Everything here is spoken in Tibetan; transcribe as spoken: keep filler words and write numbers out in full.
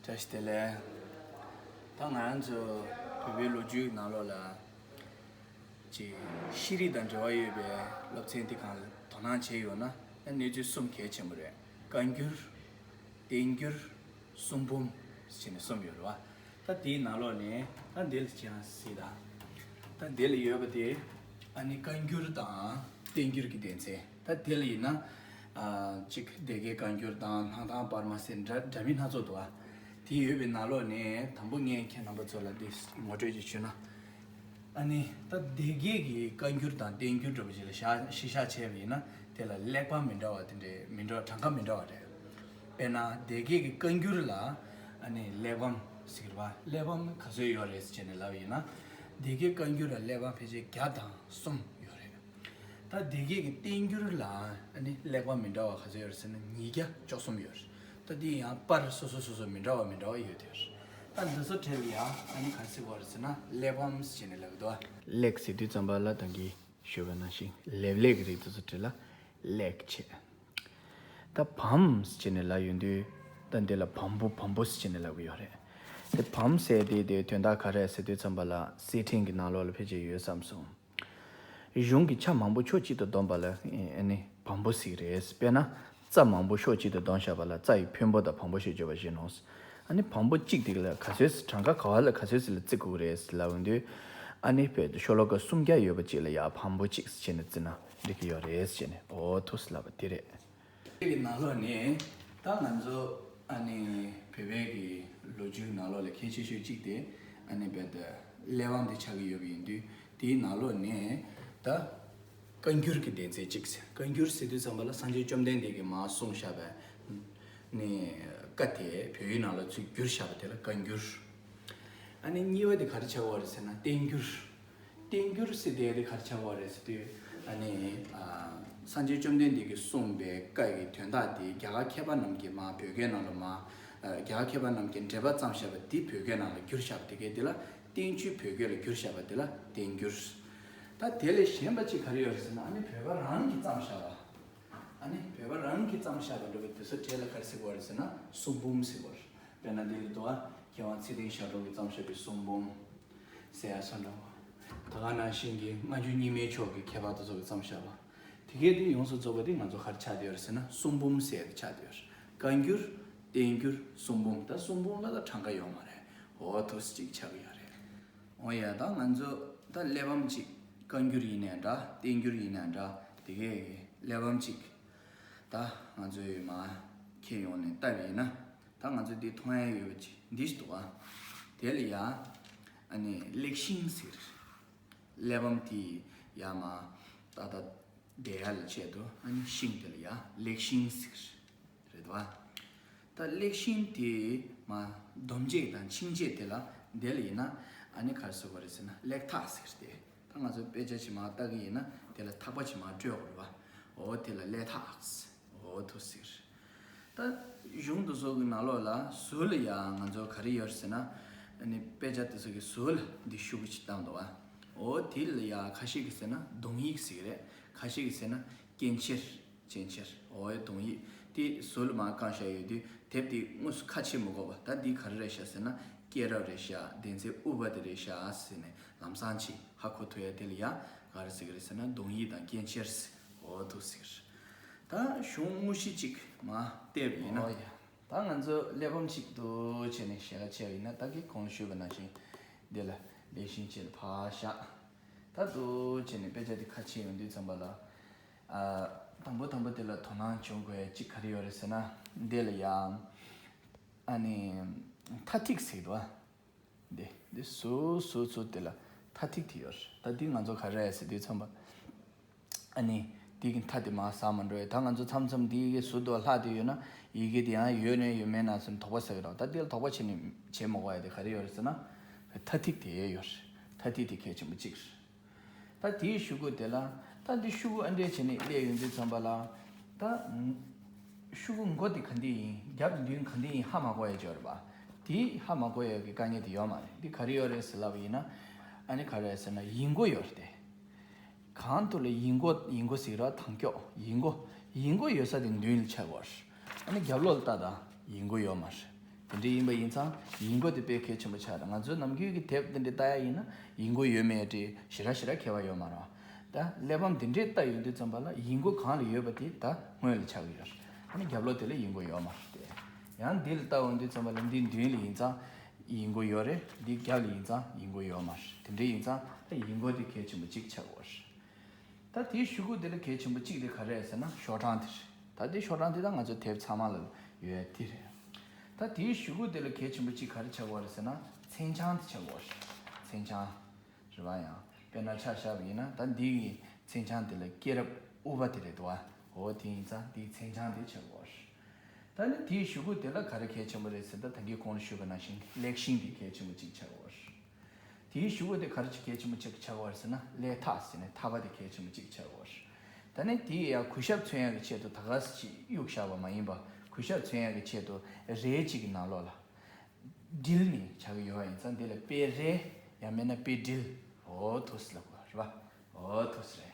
བཀྲ་ཤིས་བདེ་ལེགས། ད་ང་རང་ཚོ་བོད་པའི་ལོ་རྒྱུས་ནང་ལོགས་ལ་ཅིག་ཤེས་རིག་དང་འབྲེལ་བ་ཡོད་པའི་སློབ་ཚན་དེ་གང་ལ་དོ་སྣང་བྱས་ཡོད་ན། ད་གནས་ཚུལ་གསུམ་གལ་ཆེན་པོ་རེད། བཀའ་འགྱུར། བསྟན་འགྱུར། གསུང་འབུམ་ཟེར་ནས་གསུམ་ཡོད་རེད་བ། ད་དེའི་ནང་ལོགས་ནས་ད་འདི་ལ་ཅིག་ཡང་གཟིགས་དང་། ད་འདི་ལ་ཡོད་པ་དེ་ཨ་ནི་བཀའ་འགྱུར་དང་བསྟན་འགྱུར་གྱི་སྡེ་ཚན། ད་དེ་ལ་ཡིན་ན་ཨ་ཅིག་སྡེ་དགེ་བཀའ་འགྱུར་དང་སྣང་ཐང་པར་མ་ཟེར་འདྲ་འདྲ་མིན་སྣ་ཚོགས་འདུག་ཨ། དེ་ཡོད་པའི་ནང་ལོགས་ནས་དང་པོ་ངས་ཁྱེད་རྣམ་པ་ཚོ་ལ་འདི་ངོ་སྤྲོད་ཅིག་ཞུས་ན། ཨ་ནི་ད་སྡེ་དགེ་གི་བཀའ་འགྱུར་དང་བསྟན་འགྱུར་འདྲ་པོ་ཞིག་ལ་བཞག་གཞི་བཞག་བྱས་པ་ཡིན་ན། དེ་ལ་གླེགས་བམ་མི་འདྲ་བ་དེ་འདྲའི་མི་འདྲ་བ་གྲངས་ཀ་མི་འདྲ་བ་རེད། དཔེར་ན་སྡེ་དགེ་གི་བཀའ་འགྱུར་ལ་ཨ་ནི་གླེགས་བམ་ཟེར་གི་རེད་བ། གླེགས་བམ་ག་ཚོད་ཡོད་རེད་ཟེར་བྱས་ནས་ལབ་པ་ཡིན་ན། སྡེ་དགེ་བཀའ་འགྱུར་ལ་གླེགས་བམ་ཕལ་ཆེར་བརྒྱ་དང་གསུམ་ཡོད་རེད། ད་སྡེ་དགེ་གི་བསྟན་འགྱུར་ལ་ཨ་ནི་གླེགས་བམ་མི་འདྲ་བ་ག་ཚོད་ཡོད་རེད་ཟེར་ན་ཉིས་བརྒྱ་བཅུ་གསུམ་ཡོད་རེད། ད་འདི་ཡང་པར་སོ་སོ་སོ་སོ་མི་འདྲ་བ་མི་འདྲ་བ་ཡོད་དེ་རེད། ད་འདི་ཚོ་གྲས་ལ་ཡང་ཨ་ནི་ག་རེ་ཟེར་གི་རེད་ཟེར་ན་གླེགས་བམ་ཟེར་ནས་ལབ་ཀྱི་འདུག་ཨ། གླེགས་ཟེར་དུས་ཙམ་པ་ལ་ད་གིན་ཞུས་པ་ནང་བཞིན་ལེབ་ལེབ་ཀྱི་རིགས་དེ་ཚོ་གྲས་ལ་གླེགས་བྱས། ད་བམ་ཟེར་ནས་ལབ་ཡོང་དུས་ད་འདི་ལ་བམ་པོ་བམ་པོ་ཟེར་ནས་ལབ་ཀྱི་ཡོད་རེད། དེ་བམ་ཟེར་དེ་དེ་དོན་དག་ག་རེ་ཟེར་དུས་ཙམ་པ་ལ་གསེར་ཕྲེང་གི་ནང་ལོགས་ལ་ཕལ་ཆེར་ཡོད་བསམ་སོང་། གཞུང་གི་ཆ་མང་པོ་ཕྱོགས་གཅིག་ཏུ་བསྡོམས་པ་ལ་ཨ་ནི་བམ་པོ་ཟེར་གྱི་རེད། དཔེར་ན་རྩྭ་མང་པོ་ཕྱོགས་གཅིག་ཏུ་བསྡོམས་བཞག་པ་ལ་རྩྭ་ཡི་ཕུང་པོ་དང་བམ་པོ་ཞེས་བརྗོད་པ་བཞིན་ནོ། ཨ་ནི་བམ་པོ་གཅིག་དེ་ལ་ག་ཚོད་གྲངས་ཀ་ག་བ་ལ་ག་ཚོད་ཟེར་ལ་བརྩི་དགོས་རེད་ལབ་ཡོང་དུས། ཨ་ནི་བོད་ཤོ་ལོ་ཀ་སུམ་བརྒྱ་ཡོད་པ་གཅིག་ལ་ཡ་བམ་པོ་གཅིག་ཟེར་ནས་བརྩི་ན་འགྲིག་གི་ཡོད་རེད་ཟེར་ནས། འོ་ཐུགས་ལབ་པ་དེ་རེད། དེ་གི་ནང་ལོགས་ནས་ད་ང་ཚོ་ཨ་ནི་བོད་པའི་གི་ལོ་རྒྱུས་ནང་ལོགས་ལ་གལ་ཆེ་ཤོས་གཅིག་དེ་ཨ་ནི་བོད་དུ་གླེགས་བམ་དེ་ཆགས་ཀྱི་ཡོད་པ་ཡིན་དུས། དེའི་ནང་ལོགས་ནས་ད་བཀའ་འགྱུར་གྱི་སྡེ་ཚན་གཅིག་ཟེར། བཀའ་འགྱུར་ཟེར་དུས་ཙམ་པ་ལ་སངས་རྒྱས་བཅོམ་ལྡན་འདས་ཀྱིས་མར་གསུངས་བཞག་པའི་ནི་བཀའ་དེ་བོད་ཡིག་ནང་ལ་ཚུར་བསྒྱུར་བཞག་པ་དེ་ལ་བཀའ་འགྱུར། ཨ་ནི་གཉིས་པ་དེ་ག་རེ་ཆགས་ཀྱི་ཡོད་རེད་ཟེར་ན་བསྟན་འགྱུར། བསྟན་འགྱུར་ཟེར་དེ་དེ་ག་རེ་ཆགས་ཀྱི་ཡོད་རེད་ཟེར་དུས། ཨ་ནི་ཨ་སངས་རྒྱས་བཅོམ་ལྡན་འདས་ཀྱིས་གསུངས་པའི་བཀའ་ཡི་དོན་དག་དེ་རྒྱ་གར་མཁས་པ་རྣམས་ཀྱིས་མར་བོད་སྐད་ནང་ལ་མར་ཨ་རྒྱ་གར་མཁས་པ་རྣམས་ཀྱིས་འགྲེལ་པ་བརྩམས་བཞག་པ་དེ་བོད་སྐད་ནང་ལ་བསྒྱུར་བཞག་པ་དེ་གའི་དེ་ལ་བསྟན་བཅོས་བོད་སྐད་ལ་བསྒྱུར་བཞག་པ་དེ་ལ་བསྟན་འགྱུར། ད་དེ་ལས་གཞན་པ་གཅིག་ག་རེ་ཡོད་རེད་ཟེར་ན་ཨ་ནི་བོད་པ་རང་གིས་བརྩམས་བཞག་པ། ཨ་ནི་བོད་པ་རང་གིས་བརྩམས་བཞག་པ་འདྲ་བའི་དེ་ཚོ་གྲས་ལ་ག་རེ་ཟེར་གྱི་ཡོད་རེད་ཟེར་ན་གསུང་འབུམ་ཟེར་གྱི་ཡོད་རེད། དཔེར་ན་འདི་ལ་འདུག་ཨ། མཁས་དབང་ཚེ་བརྟན་ཞབས་དྲུང་གིས་བརྩམས་བཞག་པའི་གསུང་འབུམ་ཟེར་ཡ་སོགས་འདྲ་བ། ད་ག་ནང་བཞིན་གྱི་སྔ་འགྱུར་རྙིང་མའི་ཕྱོགས་ཀྱི་མཁས་པ་དེ་ཚོ་གིས་བརྩམས་བཞག་པ། དེ་གས་དེ་ཡོངས་སུ་རྫོགས་པ་དེ་ང་ཚོ་ག་རེ་ཆགས་བསྡད་ཡོད་རེད་ཟེར་ན་གསུང་འབུམ་ཟེར་ཡ་དེ་ཆགས་བསྡད་ཡོད་རེད། བཀའ་འགྱུར། བསྟན་འགྱུར། གསུང་འབུམ། ད་གསུང་འབུམ་ལ་ད་གྲངས་ཀ་ཡོད་མ་རེད། འོ་ཐུགས་སུ་གཅིག་ཆགས་ཀྱི་ཡོད་རེད། འོ་ཡ། ད་ང་ཚོ་ད་གླེགས་བམ་གཅིག་བཀའ་འགྱུར་ཡིན་ནའི་འདྲ་བསྟན་འགྱུར་ཡིན་ནའི་འདྲ་དེ་གའི་གླེགས་བམ་གཅིག་ད་ང་ཚོས་མར་ཁྱེར་ཡོང་ནས་བལྟས་པ་ཡིན་ན། ད་ང་ཚོ་འདི་མཐོང་ཡ་ཡོད་པ་ཅིག་འདི་ཞིག་འདུག་ཨ། དེ་ལ་ཡ་ཨ་ནི་གླེགས་ཤིང་ཟེར། གླེགས་བམ་དེ་ཡ་མར་ཏག་ཏག་བསྡད་ཡ་ལ་ཆེད་དུ་ཨ་ནི་ཤིང་དེ་ལ་ཡ་གླེགས་ཤིང་ཟེར། རེད་བ། ད་གླེགས་ཤིང་དེ་མར་སྡོམ་བྱེད་དང་འཆིང་བྱེད་དེ་ལ་དེ་ལ་ཡིན་ན་ཨ་ནི་ག་རེ་ཟེར་དགོས་རེད་ཟེར་ན་གླེགས་ཐག་ཟེར་ཏེ། ད་ང་ཚོ་དཔེ་ཆ་ཞིག་མར་ལྟ་གི་ཡིན་ན་དེ་ལ་ཐག་པ་ཞིག་མར་སྤྲོད་དགོས་རེད་བ། འོ་དེ་ལ་གླེགས་ཐག་འོ་དེ་ཟེར། ད་གཞུང་དེ་ཚོ་གི་ནང་ལོགས་ལ་ཟུར་ལ་ཡང་ང་ཚོ་ག་རེ་ཡོད་ཟེར་ན། ཨ་ནི་དཔེ་ཆ་དེ་ཚོ་གི་ཟུར་ལ་འདི་ཤོག་གུ་ཅིག་བཏང་འདུག་བ། འོ་དེ་ལ་ཡང་ཁ་ཤས་ཀྱིས་ཟེར་ན་གདོང་ཡིག་ཟེར་གི་རེད། ཁ་ཤས་ཀྱིས་ཟེར་ན་སྐྱེས་འཆར། སྐྱེས་འཆར། འོ་ཡ། གདོང་ཡིག་དེ་ཟུར་ལ་མར་བཀང་བཞག་ཡོད་དུས་དེབ་དེ་དངོས་སུ་ཁ་ཕྱེ་མི་དགོས་པ། ད་འདི་ག་རེ་རེད་ཤག་ཟེར་ན་སྐྱེས་རབས་རེད་ཤག། སྡེ་ཚན་དབུ་པ་དེ་རེད་ཤག་ཟེར་ནས་ལམ་སང་ཅིག་ཧ་གོ་ཐུབ་ཡ་དེ་ལ་ཡ་ག་རེ་ཟེར་གི་རེད་ཟེར་ན་གདོང་ཡིག་དང་སྐྱེས་འཆར་ཟེར། འོ་དེ་ཟེར། ད་གཞུང་དངོས་གཞི་ཅིག་མར་བལྟས་པ་ཡིན་ན། འོ་ཡ། ད་ང་ཚོ་གླེགས་བམ་ཅིག་འདུག་བྱས་ནས་ཞལ་ཁ་ཕྱེ་བ་ཡིན་ན་ད་གིན་གོང་ལ་ཞུས་པ་ནང་བཞིན་འདི་ལ་གླེགས་ཤིང་ཅིག་ལ་ཕར་བཞག་ད་འདུག་བྱས་ནས་དཔེ་ཆ་དེ་ཁ་ཕྱེ་ཡོང་དུས་ཙམ་པ་ལ། ཨ། དང་པོ་དང་པོ་དེ་ལ་དོ་སྣང་བྱུང་དགོས་ཡ་གཅིག་ག་རེ་ཡོད་རེད་ཟེར་ན། འདི་ལ་ཡང་ཨ་ནི་མཐའ་ཐིག་ཟེར་གི་འདུག་ཨ། འདི་འདི་ཟུར་ཟུར་ཟུར་དེ་ལ་མཐའ་ཐིག་དེ་ཡོད་རེད། ད་འདི་ང་ཚོ་ག་རེ་རེད་ཟེར་དུས་ཙམ་པ། ཨ་ནི་འདི་གི་མཐའ་དེ་མར་ཟག་མ་འགྲོ་ཡ། ད་ང་ཚོ་མཚམས་མཚམས་འདི་གི་ཟུར་དུ་ལྷག་བསྡད་ཡོད་ན་ཡི་གེ་དེ་ཡང་ཡོད་ནའི་ཡོད་མེད་ན་ཟེར་ནས་དོགས་པ་ཟ་གི་རེད། ད་འདི་ལ་དོགས་པ་བྱེད་ནས་བྱེད་མ་དགོས་ཡ་དེ་ག་རེ་ཡོད་རེད་ཟེར་ན། མཐའ་ཐིག་དེ་ཡོད་རེད། མཐའ་ཐིག་དེ་གལ་ཆེན་པོ་གཅིག་རེད། ད་དེའི་ཤོག་གུ་དེ་ལ། ད་འདི་ཤོག་གུ་ཨ་འདྲས་བྱས་ནས་སླེབས་ཡོང་དུས་ཙམ་པ་ལ། ད་ཤོག་གུ་མགོ་དེ་ག་འདྲས་ཡིན། རྒྱབ་མདུན་ག་འདྲས་ཡིན་ཧ་མ་གོ་ཡ་ཅིག་ཡོད་རེད་པ། དེ་ཧ་མ་གོ་ཡ་གི་དཀའ་ངལ་དེ་ཡོད་མ་རེད། འདི་ག་རེ་ཡོད་རེད་ཟེར་ལབ་པ་ཡིན་ན། ཨ་ནི་ག་རེ་རེད་ཟེར་ན་ཡིག་མགོ་ཡོད་རེད་དེ། གང་དུ་ལ་ཡིག་མགོ། ཡིག་མགོ་ཟེར་ར་དང་ཀྱོག་ཡིག་མགོ། ཡིག་མགོ་ཡོད་ས་དེ་མདུན་ལ་ཆགས་ཡོད་རེད། ཨ་ནི་རྒྱབ་ལོགས་ལ་ལྟ་དང་ཡིག་མགོ་ཡོད་མ་རེད། དེ་འདྲ་ཡིན་པ་ཡིན་ཙང་ཡིག་མགོ་དེ་དཔེ་གལ་ཆེན་པོ་ཆགས་རེད། ང་ཚོའི་ནམ་རྒྱུན་གྱི་དེབ་དེ་འདྲ་ལྟ་ཡ་ཡིན་ན་ཡིག་མགོ་ཡོད་མེད་དེ་ཞེ་དྲག་ཞེ་དྲག་ཁྱད་པར་ཡོད་མ་རེད། ད་གླེགས་བམ་དེ་འདྲས་ལྟ་ཡོང་དུས་ཙམ་པ་ལ་ཡིག་མགོ་གང་ལ་ཡོད་པ་དེ་ད་སྔོན་ལ་ཆགས་ཀྱི་ཡོད་རེད། ཨ་ནི་རྒྱབ་ལོགས་དེ་ལ་ཡིག་མགོ་ཡོད་མ་རེད་དེ། ཡང་འདི་ལ་ལྟ་ཡོང་དུས་ཙམ་པ་ལ་འདི་མདུན་ལ་ཡིན་ཙང་ཡིག་མགོ་ཡོད་རེད། འདི་རྒྱབ་ལ་ཡིན་ཙང་ཡིག་མགོ་ཡོད་མ་རེད། དེ་འདྲས་ཡིན་ཙང་ད་ཡིག་མགོ་དེ་གལ་ཆེན་པོ་གཅིག་ཆགས་ཀྱི་ཡོད་རེད། ད་དེའི་གཞུག་གུ་དེ་ལ་གལ་ཆེན་པོ་གཅིག་དེ་ག་རེ་རེད་ཟེར་ན་ཤོག་གྲངས་དེ་རེད། ད་དེ་ཤོག་གྲངས་དེ་ད་ང་ཚོ་དེབ་ཚང་མ་ལ་ཡོད་དེ་རེད། ད་དེའི་གཞུག་གུ་དེ་ལ་གལ་ཆེན་པོ་གཅིག་ག་རེ་ཆགས་ཀྱི་ཡོད་རེད་ཟེར་ན་མཚན་བྱང་དེ་ཆགས་ཀྱི་ཡོད་རེད། མཚན་བྱང་རེད་པ། ཡང་དཔེར་ན་ཆ་བཞག་པ་ཡིན་ན་ད་འདི་གི་མཚན་བྱང་དེ་ལ་སྐྱེས་རབས་དབུ་པ་དེ་རེད་འདུག་བ། འོ་དེ་ཡིན་ཙང་འདིའི་མཚན་བྱང་དེ་ཆགས་ཀྱི་ཡོད་རེད། ད་ནི་དེའི་གཞུག་གུ་དེ་ལ་ག་རེ་གལ་ཆེན་པོ་རེད་ཟེར་ན་ད་གིན་གོང་ལ་ཞུས་པ་ནང་བཞིན་ལེགས་ཤིང་དེ་གལ་ཆེན་པོ་གཅིག་ཆགས་ཀྱི་ཡོད་རེད། དེའི་གཞུག་གུ་དེ་ག་རེ་གལ་ཆེན་པོ་གཅིག་ཆགས་ཀྱི་ཡོད་རེད་ཟེར་ན་ཀླད་ཐག་ཟེར་ནས་ཐག་པ་དེ་གལ་ཆེན་པོ་གཅིག་ཆགས་ཀྱི་ཡོད་རེད། ད་ནི་དེ་ཡང་གུས་ཞབས་མཚོན་ཡག་གི་ཆེད་དུ་ད་ག་སེ་ཅིག་གཡུག་བཞག་པ་མ་ཡིན་པ་གུས་ཞབས་མཚོན་ཡག་གི་ཆེད་དུ་རས་གཅིག་གི་ནང་ལོགས་ལ་དྲིལ་ནས་བྱ་གི་ཡོད་པ་ཡིན་ཙང་དེ་ལ་དཔེ་རས་ཡང་མིན་ན་དཔེ་དྲིལ། འོ་ཐུགས་སུ་ལབ་དགོས་རེད་པ། འོ་ཐུགས་སུ་རེད།